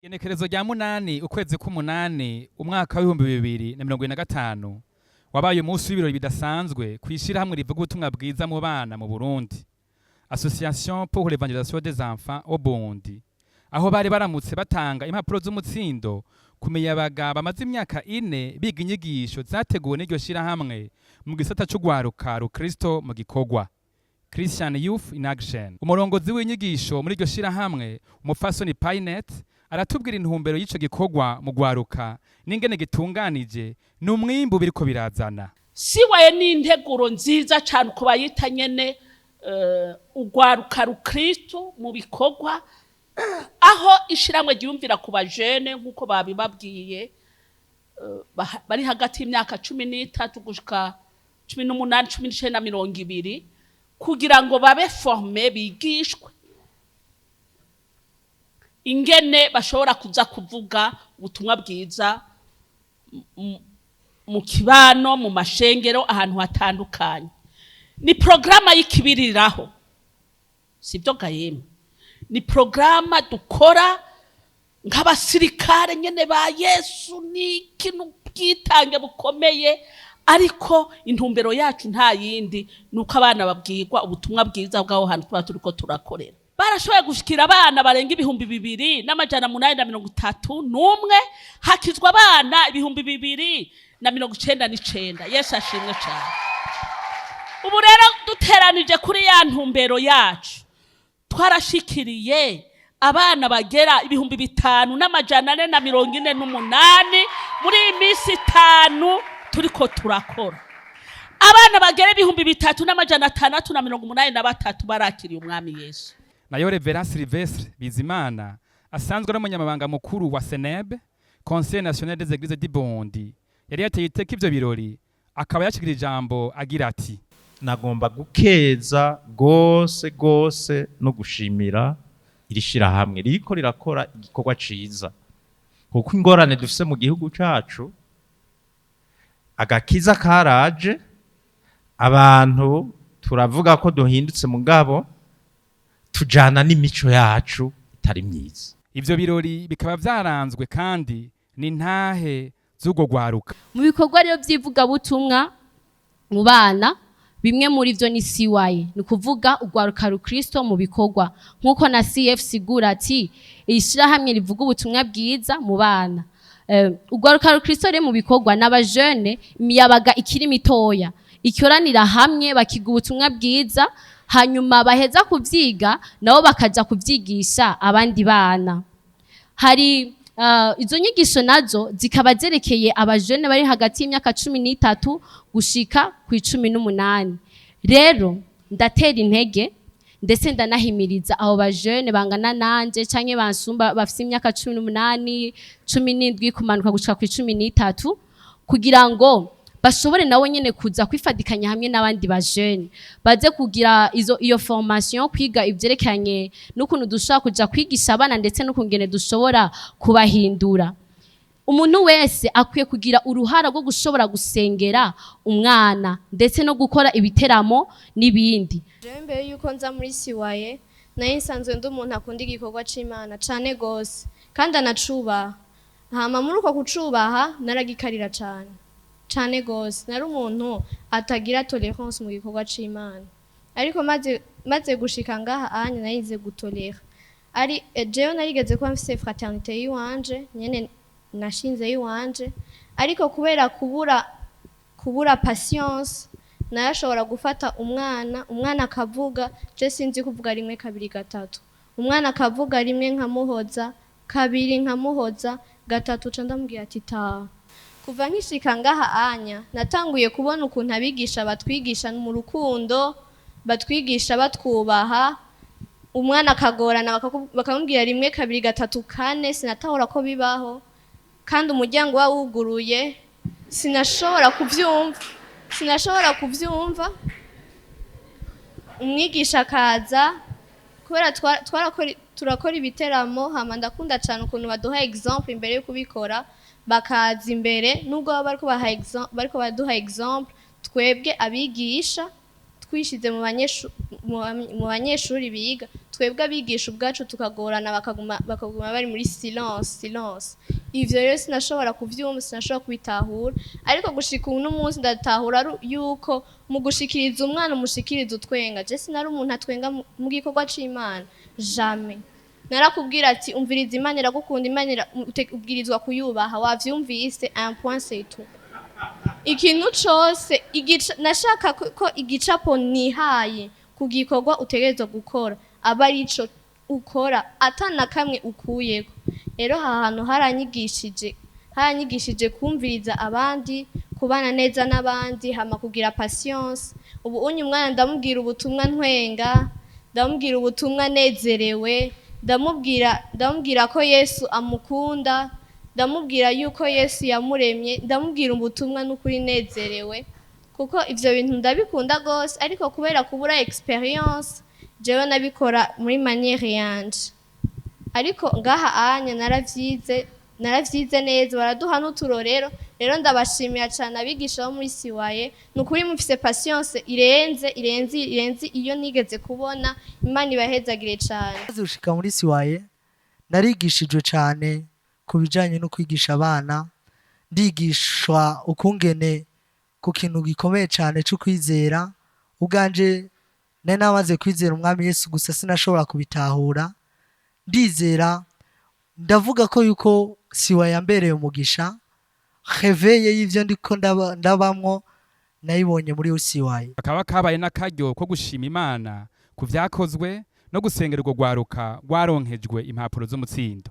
Igenekerezo rya 8 ukwezi k'umunani umwaka w'2025 wabaye umunsi w'ibirori bidasanzwe kw'ishirahamwe rivuga ubutumwa bwiza mu bana mu Burundi, Association pour l'évangélisation des enfants au Burundi, aho bari baramutse batanga impapuro z'umutsindo ku miyabaga bamaze imyaka 4 biga inyigisho zateguwe n'iryo shirahamwe mu gisata c'ugwaruka rukristo mu gikorwa, Christian Youth in Action. Umurongozi w'inyigisho muri iryo shirahamwe, umupfasoni Painet, aratubwira intumbero y'ico gikorwa mu gwaruka n'ingene gitunganije n'umwimbu biriko birazana. CYA ni integuro nziza cyane uko bayita nyene, ugwaruka rukristo mu bikorwa, aho ishiramwe ryiyumvira ku bajene nk'uko babibabwiye, bari hagati y'imyaka 13 gushika 18, 19, 20, kugira ngo babe formés, bigishwe ingene bashobora kuza kuvuga ubutumwa bwiza mu kibano, mu mashengero, ahantu hatandukanye. Ni porogaramu y'ikibiriraho, sibyo gahembe? Ni porogaramu dukora nk'abasirikare nyene ba Yesu. Ni ikintu bwitange bukomeye, ariko intumbero yacu nta yindi, ni uko abana babwirwa ubutumwa bwiza bw'aho hantu tuba turiko turakorera. Barashoboye gushikira abana barenga 2831, hakizwa abana 2099. Yesu ashimwe cyane. Ubu rero duteranije kuri ya ntumbero yacu, twarashikiriye abana bagera 5448 muri iyi minsi 5 turiko turakora. Abana bagera 3683 barakiriye Umwami Yesu. Nayo Reverend Sylvestre Bizimana, asanzwe ari umunyamabanga mukuru wa CNEB, Conseil National des Églises du Burundi, yari yateye iteka ivyo birori, akaba yashikira ijambo agira ati: Nagomba gukeza gose gose no gushimira iri shirahamwe ririko rirakora igikorwa ciza, kuko ingorane dufise mu gihugu cacu, agakiza karaje, abantu turavuga ko duhindutse, mugabo tujana n'imico yacu itari myiza. Ivyo birori bikaba vyaranzwe kandi n'intahe z'urwo rwaruka. Mu bikorwa rero by'ivugabutumwa mu bana, bimwe muri byo ni CYA, ni ukuvuga ugwaruka rukristo mu bikorwa, nk'uko na CF sigura ati ishyirahamwe rivuga ubutumwa bwiza mu bana. Ugwaruka rukristo rero mu bikorwa n'abajene, imiyabaga ikiri mitoya ikoranira hamwe bakiga ubutumwa bwiza, hanyuma baheza kuvyiga nabo bakaja kuvyigisha abandi bana. Hari izo nyigisho nazo zikaba zerekeye abajene bari hagati y'imyaka 13 gushika ku 18. Rero ndatera intege ndetse ndanahimiriza abo bajene bangana nanje canke bansumba, bafise imyaka 18, 17 kumanuka gushika ku 13, kugira ngo bashobore nabo nyene kuza kwifadikanya hamwe n'abandi bajene, baze kugira iyo formation, kwiga ivyerekeranye n'ukuntu dushobora kuja kwigisha abana ndetse n'ukungene dushobora kubahindura. Umuntu wese akwiye kugira uruhara rwo gushobora gusengera umwana ndetse no gukora ibiteramo n'ibindi. Jewe mbere yuko nza muri CYA, nari nsanzwe ndi umuntu akunda igikorwa c'Imana cane gose kandi anacubaha. Hama muri uko kucubaha naragikarira cane cane gose. Nari umuntu atagira tolérance mu gikorwa c'Imana, ariko maze gushika ngaha anya narize gutolera. Ari jewe narigeze kuba mfise fraternité yiwanje nyene nashinze yiwanje, ariko kubera kubura patience narashobora gufata umwana, umwana akavuga, je sinzi kuvuga rimwe, kabiri, gatatu, umwana akavuga rimwe nkamuhoza, kabiri nkamuhoza, gatatu ca ndamubwira ati taha. Kuva nkishika ngaha anya natanguye kubona ukuntu abigisha batwigisha mu rukundo, batwigisha batwubaha. Umwana akagorana bakamubwira rimwe, kabiri, gatatu, kane. Sinatahura ko bibaho kandi umuryango uba wuguruye. Sinashobora kuvyumva, sinashobora kuvyumva. Umwigisha akaza, kubera turakora ibiteramo, hama ndakunda cyane ukuntu baduha exemple imbere yo kubikora, bakaza imbere nubwo baba bariko baha bariko baduha exemple, twebwe abigisha. Twishize mu banyeshuri biga, twebwe abigisha ubwacu tukagorana, bakaguma bari muri silence, silence. Ivyo rero sinashobora kuvyumva, sinashobora kubitahura. Ariko gushika uno munsi ndatahura yuko mu gushikiriza umwana umushikiriza utwenga. Je sinari umuntu atwenga mu gikorwa c'Imana, jamais. Narakubwira ati: "Umviriza, Imana iragukunda, Imana ubwirizwa kuyubaha, wavyumvise? Un point, c'est tout." Ikintu cose nashaka ko igicapo nihaye ku gikorwa utegerezwa gukora aba arico ukora, atana kamwe ukuyeko. Rero aha hantu haranyigishije kumviriza abandi, kubana neza n'abandi, hama kugira patience. Ubu unye umwana ndamubwira ubutumwa ntwenga, ndamubwira ubutumwa nezerewe, ndamubwira ko Yesu amukunda, ndamubwira yuko Yesu yamuremye, ndamubwira ubutumwa n'ukuri nezerewe, kuko ivyo bintu ndabikunda gose. Ariko kubera kubura expérience, jewe nabikora muri manière yanje. Ariko ngaha anya naravyize neza, baraduha n'uturorero. Rero ndabashimira cyane abigisha bo muri CYA. Ni ukuri mufise patience irenze, irenze, irenze iyo nigeze kubona. Imana ibahezagire cyane. Maze gushika muri CYA, narigishijwe cyane ku bijanye no kwigisha abana, ndigishwa ukungene ku kintu gikomeye cyane cyo kwizera. Ubwanje nari namaze kwizera Umwami Yesu, gusa sinashobora kubitahura. Ndizera, ndavuga ko yuko CYA yambereye umugisha. Réveil y'ivyo ndiko ndabamwo nayibonye muri CYA. Kakaba kabaye n'akaryo ko gushima Imana ku vyakozwe no gusengera urwo rwaruka rwaronkejwe impapuro z'umutsindo.